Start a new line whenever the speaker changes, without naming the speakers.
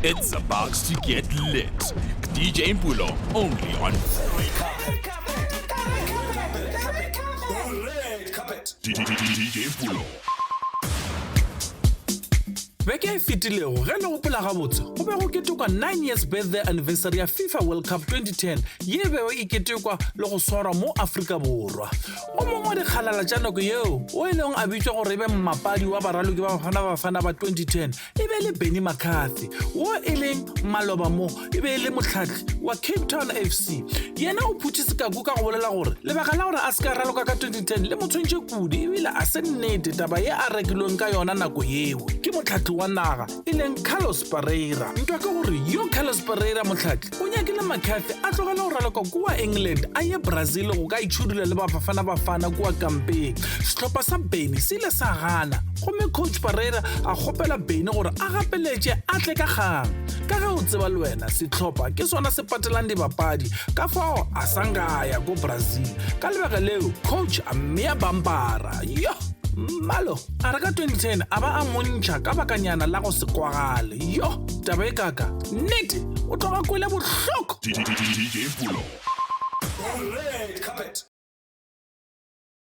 It's about to get lit. DJ Mpulo, only on DJ Mpulo.
Beke e fetilego, ge le gopola gabotse, go be go ketekwa 9 years birthday anniversary ya FIFA World Cup 2010 ye e bego e ketekwa le go swarwa mo Afrika Borwa. O mongwe wa dikgalala tša nako yeo, o e leng a bitšwa gore e be mmapadi wa baraloki ba Bafana Bafana ba 2010, e be e le Benni McCarthy, wo e leng maloba mo e be e le mohlahli wa Cape Town FC. Yena o phutše sekaku ka go bolela gore lebaka la gore a se ka raloka ka 2010 le mo tshwentše kudu ebile a se nnete taba ye a rekilweng ka yona nako yeo ke mohlahli wa naga e leng Carlos Parreira. Ntwa ke gore yo Carlos Parreira mohlahli o nyakile McCarthy a tlogele go raloka kua England a ye Brazil go ka itšhudula le Bafana Bafana kua kampeng. Sehlopha sa Benni se ile sa gana gomme coach Parreira a kgopela Benni gore a gapeletše a tle ka kgang. Ka ge o tseba le wena sehlopha ke sona se patelang dibapadi ka fao a sa nka a ya ko Brazil. Ka lebaka leo coach a mmea bampara. Yoh! Mmalo a re ka 2010 a ba a montšha ka bakanyana la go se kwagale. Yoh! Taba e kaka nnete o tloga kwele bohloko.
DJ Mpulo.
Red carpet.